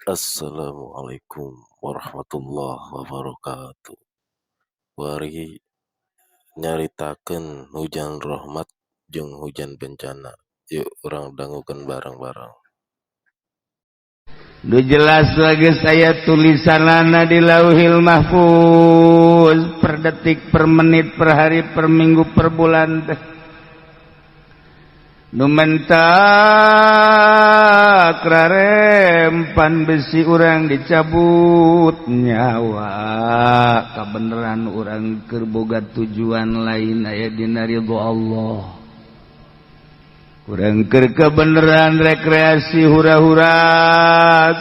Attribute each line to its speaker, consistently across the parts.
Speaker 1: Assalamualaikum warahmatullahi wabarakatuh. Kuari nyaritakeun hujan rahmat jeung hujan bencana. Yuk, urang dangukeun bareng-bareng.
Speaker 2: Nu jelas lagi saya tulisanana di Lauhil Mahfuz, per detik, per menit, per hari, per minggu, per bulan teh. Nu mentak rarempan besi urang dicabut nyawa, kabeneran urang keur boga tujuan lain aya dina ridho Allah. Kurang keur kebeneran rekreasi hura-hura,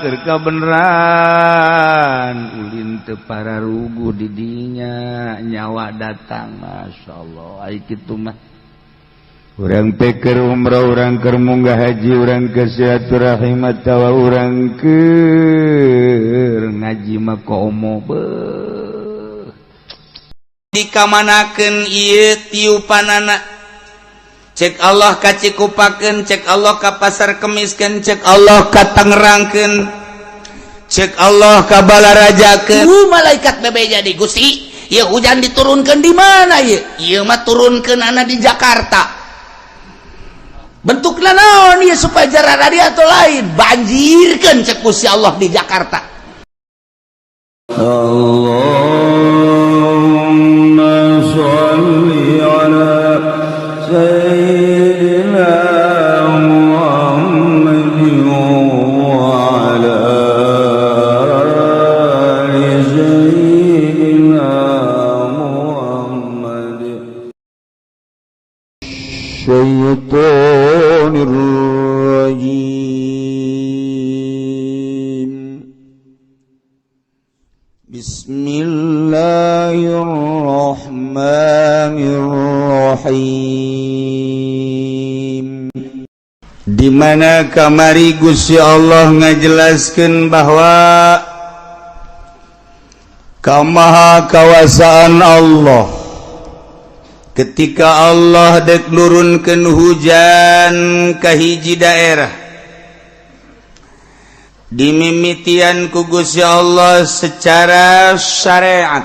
Speaker 2: keur kebeneran ulin teu pararuguh di dinya, nyawa datang. Masya Allah, ai kitu mah. Urang pikir umroh, urang keur munggah haji, urang ke silaturahim atawa urang keur ngaji mah komo beuh.
Speaker 3: Dikamanakeun ieu tiupanana? Cek Allah ka Cikupakeun, cek Allah ka Pasar Kemiskeun, cek Allah ka Tangerangkeun, cek Allah ka Balarajakeun. Malaikat bebeja di Gusti, ieu hujan diturunkeun di mana ieu? Ieu mah turunkeun di Jakarta. Bentukna naon ieu supaya jarara atau lain? Banjirkeun, cek Gusti Allah, di Jakarta.
Speaker 2: اللهم صل على سيدنا محمد وعلى آل سيدنا محمد. الشيطان الرجيم. بسم الله الرحمن الرحيم.
Speaker 3: Di mana kamari Gusti Allah ngajelaskeun bahwa kamaha kawasaan Allah ketika Allah dek nurunkeun hujan ka hiji daerah, dimimitian ku Gusti Allah secara syariat.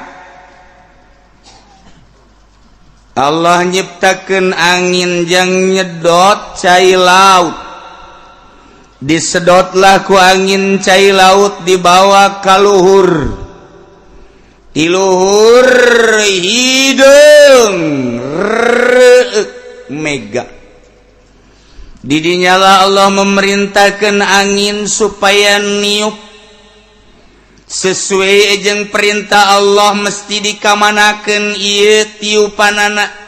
Speaker 3: Allah nyiptakeun angin jang nyedot cai laut. Disedotlah ku angin cai laut, dibawa ka luhur. Di luhur hideung reuk mega. Didinyalah Allah memerintahkan angin supaya niup sesuai jeung perintah Allah. Mesti dikamanakeun ieu tiupanana?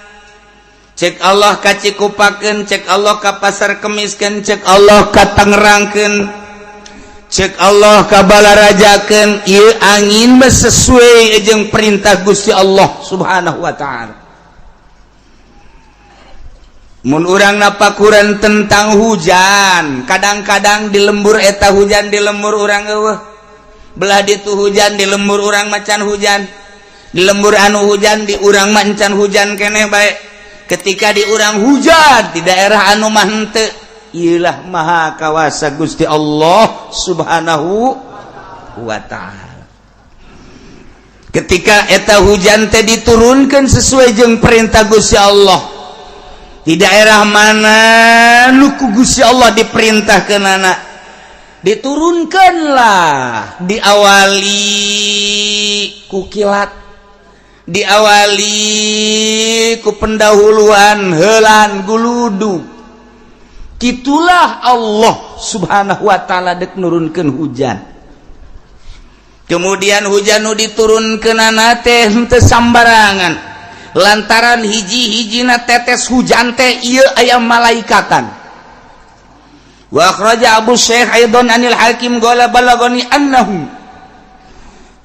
Speaker 3: Cek Allah ka Cikupakeun, cek Allah ka Pasar Kemiskeun, cek Allah ka Tangerangkeun, cek Allah ka Balarajakeun. Ieu angin mah sesuai jeung perintah Gusti Allah Subhanahu wa Ta'ala. Mun urang napakuran tentang hujan, kadang-kadang di lembur eta hujan, di lembur urang euweuh. Belah ditu hujan, di lembur urang macan hujan. Di lembur anu hujan, di urang macan hujan keneh bae. Ketika di urang hujan, di daerah anu mah henteu. Iyalah maha kawasa Gusti Allah Subhanahu wa Ta'ala. Ketika eta hujan teh diturunkan sesuai jeung perintah Gusti Allah, di daerah mana nu ku Gusti Allah diperintahkeun anak diturunkanlah, diawali ku kilat, diawali ku pendahuluan helan guludu. Itulah Allah Subhanahu wa Ta'ala dek nurunkeun hujan. Kemudian hujan nu diturunkeun teh henteu sambarangan, lantaran hiji-hijina tetes hujan teh ieu aya malaikatan. Wa akhraja Abu Syekh aidan anil Hakim qala balagani annahu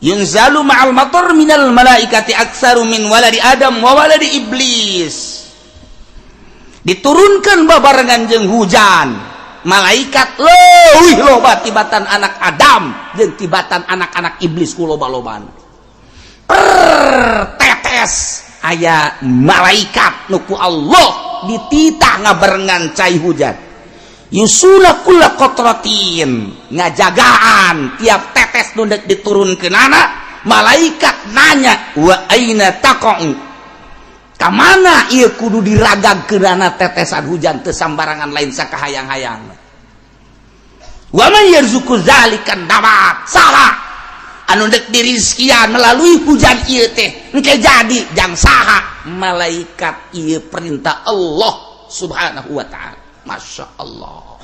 Speaker 3: yunzalu ma'al matar minal malaikati aktsaru min waladi Adam wa waladi Iblis. Diturunkan babarengan jeung hujan malaikat leuwih loba tibatan anak Adam jeung tibatan anak-anak iblis ku loba-lobaan. Per tetes aya malaikat nu ku Allah dititah ngabarengan cai hujan. Yusuna kulla qatratin, ngajagaan tiap tetes nu dek diturunkeunana. Malaikat nanya, wa aina taqa'u, ka mana ieu kudu diragagkeunana tetesan hujan? Teu sambarangan, lain sakahayang-hayang. Wa man yarzuqu zalikan nabat, saha anu dek dirizkian melalui hujan ieu teh? Engke jadi jang saha? Malaikat. Ieu perintah Allah Subhanahu wa Ta'ala. Masya Allah,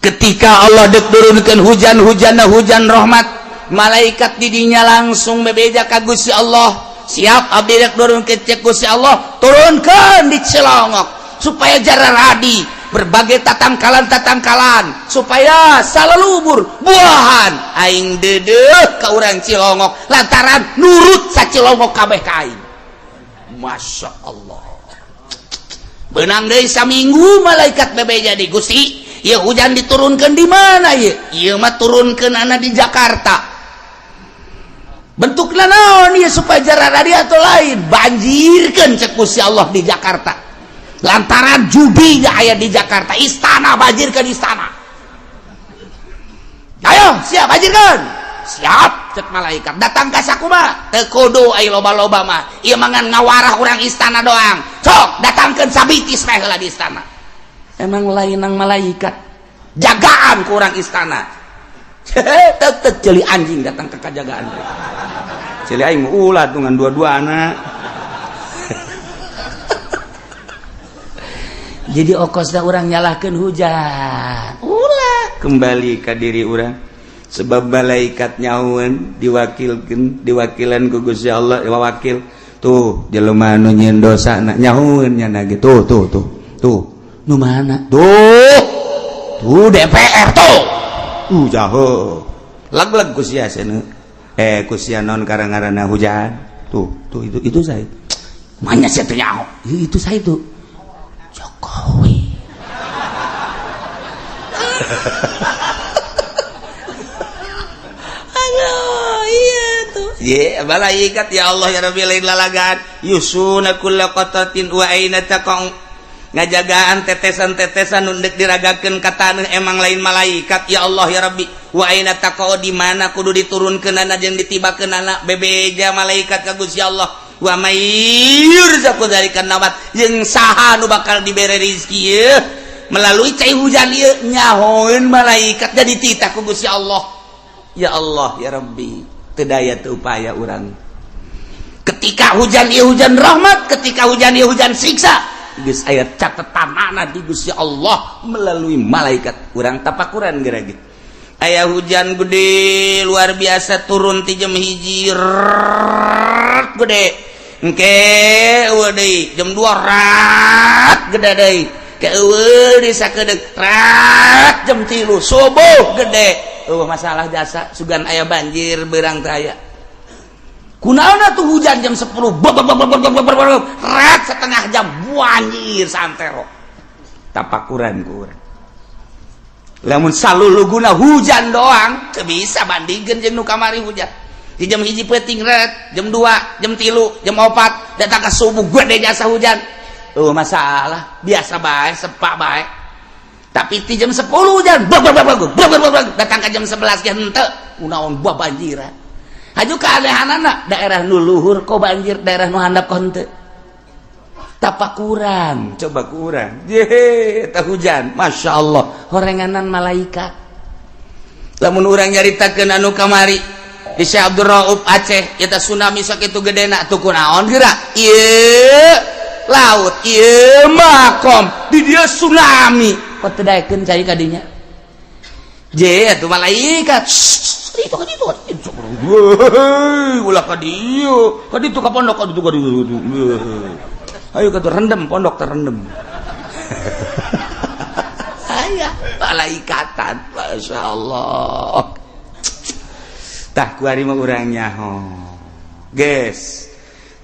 Speaker 3: ketika Allah dek turunkan hujan, hujan hujan rahmat, malaikat didinya langsung bebeja ka Gusti Allah, "Siap, abdi dek turunkeun." Cek Gusti Allah, "Turunkan di Cilongok supaya jararadi berbagai tatangkalan-tatangkalan, supaya salalubur buahan. Aing dedeh ka urang Cilongok lantaran nurut sa Cilongok kabeh ka aing." Masya Allah. Benang deui saminggu, malaikat bebeja di Gusti, "Ya, hujan diturunkan di mana ya?" "Ieu mah turunkeunana di Jakarta." "Bentukna naon ya, supaya jararadi atau lain?" "Banjirkeun," cek Gusti Allah, "di Jakarta lantaran judi aya di Jakarta. Istana, banjirkan istana." "Ayo, siap, banjirkan." "Siap," cek malaikat. "Datang ka sakumaha?" "Teu kudu aya loba-loba mah, ieu mah ngan ngawarah urang istana doang. Sok datangkeun sabitis meh heula di istana." Emang lain nang malaikat jagaan ku urang istana. Tetep ceuli anjing datang ke kajagaan, ceuli aing ulah tungan dua-dua anak. Jadi okosna urang nyalahkan hujan, ulah,
Speaker 2: kembali ke diri urang, sebab malaikat nyaun diwakilkan, diwakilan ku Gusti Allah, wakil tuh jelema nu nyieun dosa na nyahueun nya gitu. Tuh, tuh, tuh, nu mana tuh? Tuh DPR tuh, jauh lag-lag ku sia cenah, eh, ku sia non karang-ngaranna hujan. Tuh, tuh, itu saya.
Speaker 3: Mana sia teu nyaho? Itu saya tuh, Jokowi. Aduh, iya tuh.
Speaker 2: Ye, malaikat, ya Allah ya Rabbi, lain lalagan. Yusuna kulla qatratin wa aina taqau, ngajagaan tetesan-tetesan nu deuk diragakeun ka taneuh. Emang lain malaikat, ya Allah ya Rabbi. Wa aina taqau, di mana kudu diturunkeunana jeung ditibakeunana? Bebeja malaikat ka Gusti Allah. Wa may yurzaqu dzalikan nabat, jeung saha nu bakal dibere rizki ieu melalui cai hujan ieu? Nyahoeun malaikat, jadi titah ku Gusti Allah. Ya Allah ya Rabbi, teu daya teu upaya urang.
Speaker 3: Ketika hujan ieu hujan rahmat, ketika hujan ieu hujan siksa, geus aya catetanana di Gusti Allah melalui malaikat.
Speaker 2: Urang tapakuran geura gitu, aya hujan gede luar biasa turun ti jam 1, gede. Engke eueuh deui jam 2, rat, gede deui. Ke eueuh di sakedeung, rat, jam 3 subuh gede.
Speaker 3: Eueuh masalah jasa, sugan aya banjir beurang teh aya. Kunaon tuh hujan jam 10 bab bab bab bab bab bab, rat, setengah jam banjir santero?
Speaker 2: Tapakuran ku urang. Lamun saluluguna hujan doang, teu bisa bandingkeun jeung nu kamari. Hujan
Speaker 3: di jam 1 peuting, ret, jam 2, jam 3, jam 4, datang ke subuh gede jasa hujan. Oh, masalah biasa bae, sepak bae. Tapi di jam 10 hujan bab bab bab bab bab bab, datang ke jam 11 ge henteu. Kunaon buah banjiran? Haju keanehanana, daerah nu luhur kok banjir, daerah nu handap kok henteu? Tapakuran.
Speaker 2: Coba kurang ye tah hujan. Masya Allah.
Speaker 3: Horenganan malaikat.
Speaker 2: Lamun urang nyaritakeun anu kamari di Syekh Abdul Rauf Aceh eta tsunami sakitu gedena tuh, kunaon geura? Ieu laut, ieu makom, di dia tsunami.
Speaker 3: Kok teu daekeun cai kadinya?
Speaker 2: Je atuh malaikat.
Speaker 3: Itu kan, itu kan itu.
Speaker 2: Ulah ka dieu, ka ditu, ka pondok, ka ditu, ka ditu. Ayo ka rendem, pondok terendem.
Speaker 3: Aya malaikatan, Masya Allah.
Speaker 2: Tah, kuari mah urang nyaho, guys.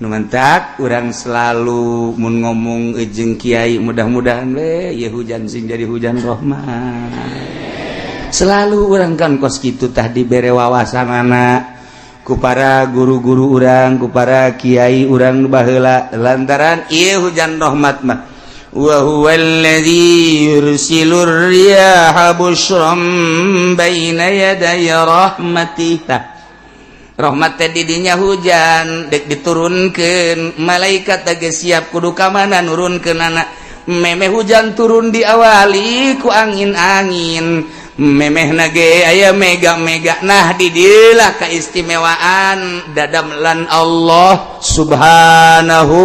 Speaker 2: Nu mantak urang selalu mun ngomong jeung kiai, mudah-mudahan we ye hujan sing jadi hujan rahmat. Selalu urang kan kos kitu tah, dibere wawasanana ku para guru-guru urang, ku para kiai urang baheula, lantaran ieu hujan rahmat mah.
Speaker 3: Wa huwa alladhi yursilur riyaha busyran baina yaday rahmatih. Rahmat teh didinya hujan dek diturunkeun malaikat teh siap kudu ka mana nurunkeunana. Memeh hujan turun diawali ku angin-angin, memeh nage aya mega-mega. Nah, didilah keistimewaan dadamelan Allah Subhanahu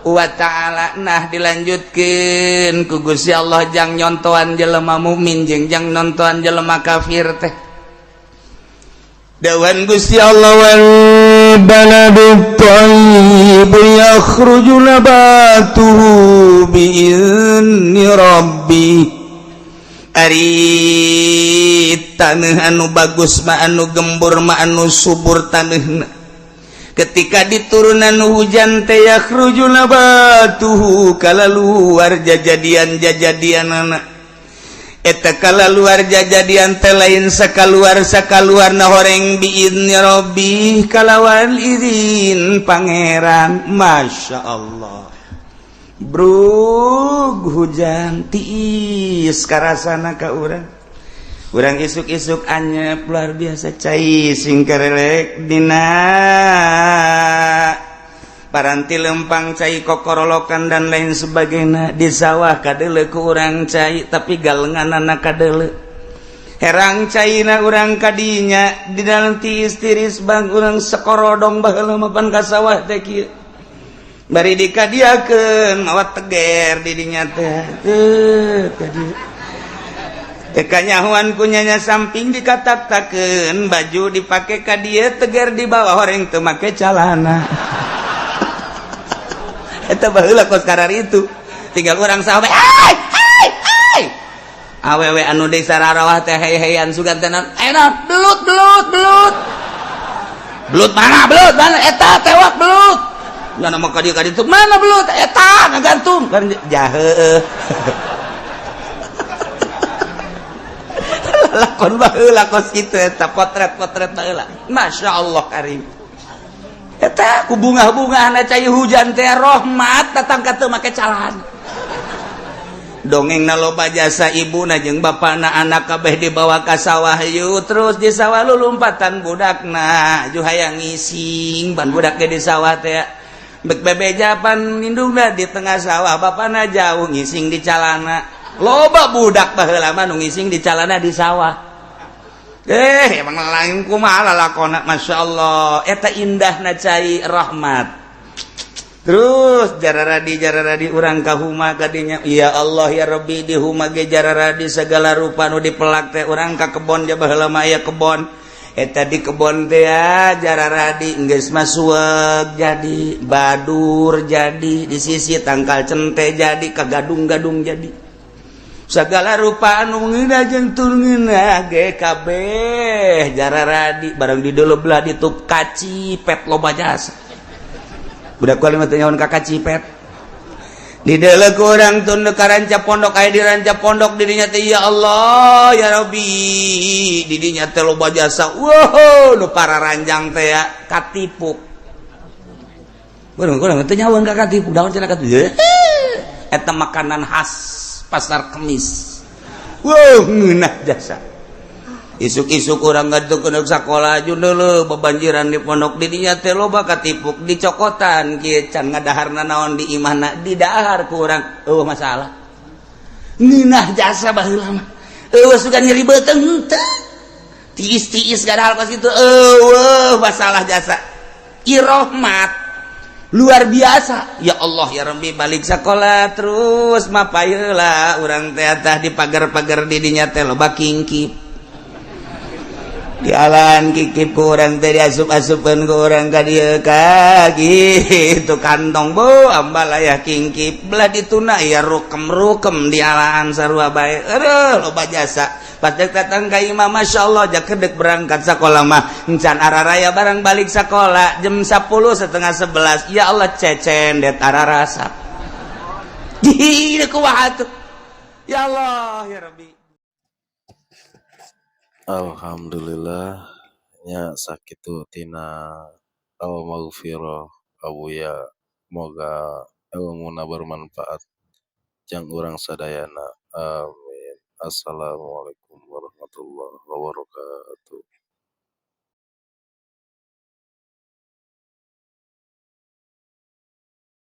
Speaker 3: wa ta'ala. Nah, dilanjutkan ku Gusti Allah jang nyontoan jelema mukmin jeung jang nontoan jelema kafir teh. Dawan Gusti Allah, wal baladu thayyib yakhruju nabatuhu bi'izni rabbi. Ari tanah anu bagus mah, anu gembur mah, anu subur tanahna, ketika diturunan hujan teh yakhruju nabatuhu, kala luar jajadian jajadian anak eta, kala luar jajadian teh lain sakaluar sakaluar na horeng, biizni rabbi, kalawan izin Pangeran. Masya Allah, brug hujan tiis karasana ka urang. Urang isuk-isuk anyep luar biasa cai singkerelek dina paranti lempang, cai kokorolokan dan lain sebagainya. Di sawah kadele ku urang cai, tapi galengan anak kadele herang caina urang kadinya di dalam tiis tiris bang urang sekorodong. Baheula mapan ka sawah teh kieu, bari dikadiakeun mawa teger di dinya teh teu kadieu. Kanyahoan kunyanya samping dikatak-takeun, baju dipake ka dieu, teger di bawah, horeng teu make calana. Eta baheula kos karar itu. Tinggal urang sawah, hai hai hai, awewe anu desa rarawah teh hey-heyan sugan teh, enak belut belut belut belut, mana belut, mana eta tewak belut. Mana mau ka dieu ka ditu, mana belut eta ngagantung kan jahe. Lakon baheula kos kitu eta, potret-potret baheula. Masya Allah karim, eta ku bunga-bunga cai hujan teh, rahmat datang ka teu make calana. Dongeng na loba jasa ibu na jeung bapakna, anak kabeh dibawa ka sawah yuk. Terus di sawah lu lompatan budakna ju hayang ngising ban budak ge di sawah teh bek bebejapan indungna di tengah sawah, bapakna jauh ngising di calana. Loba budak baheula mah nu ngising di calana di sawah. Emang lain kumaha lalakona. Masya Allah, eta indahna cai rahmat. Terus jararadi jararadi urang ka huma kadinya. Ya Allah ya Rabbi, di huma ge jararadi segala rupa nu dipelak teh. Urang ka kebon ja, baheula mah aya kebon eta, di kebon teh ya jararadi geus masuek jadi badur, jadi di sisi tangkal cente jadi kagadung-gadung, jadi segala rupa anu ngeunah jeung teu ngeunah ge kabeh jararadi. Barang di dulu belah ditup kacipet loba jasa budak kuali mah teu nyahoan ka kacipet. Di deuleu ku urang tun ka ranca pondok, aya di ranca pondok didinya teh. Ya Allah ya Rabbi, didinya teh loba jasa. Wow, nu para ranjang teh ya katipuk. Urang kurang teu nyahoan ka katipuk, daun cenah katipuk eta makanan khas Pasar Kemis. Wow, ngeunah jasa. Isuk-isuk urang ngaduk ke sekolah dulu, bebanjiran di pondok didinya teh loba katipuk dicokotan kieu, can ngadaharna naon di imahna didahar ku urang, eueuh masalah. Ngeunah jasa baheula mah, eueuh sugan nyeri beuteung henteu, tiis-tiis gadahal kos kitu, eueuh masalah jasa. Irohmat luar biasa. Ya Allah ya Rabbi, balik sekolah terus mapayeula urang teh tah di pagar-pagar didinya teh loba kingkip di alan kikip ku urang teh, diasup-asupeun ku urang ka dieu ka gitu kantong bu ambal aya kingkip, belah dituna ya rukem-rukem di alaan sarua bae. Aduh, loba jasa. Pas dek datang ka imah, Masya Allah, jakedek berangkat sekolah mah encan araraya. Barang balik sekolah jam 10 setengah 11, ya Allah, cecen det ararasa di kumaha tuh. Ya Allah ya Rabbi.
Speaker 1: Alhamdulillah nya, sakitu tina Al Maghfirah Abuya, moga Elmuna bermanfaat jang urang sadayana, amin. Assalamualaikum warahmatullahi wabarakatuh.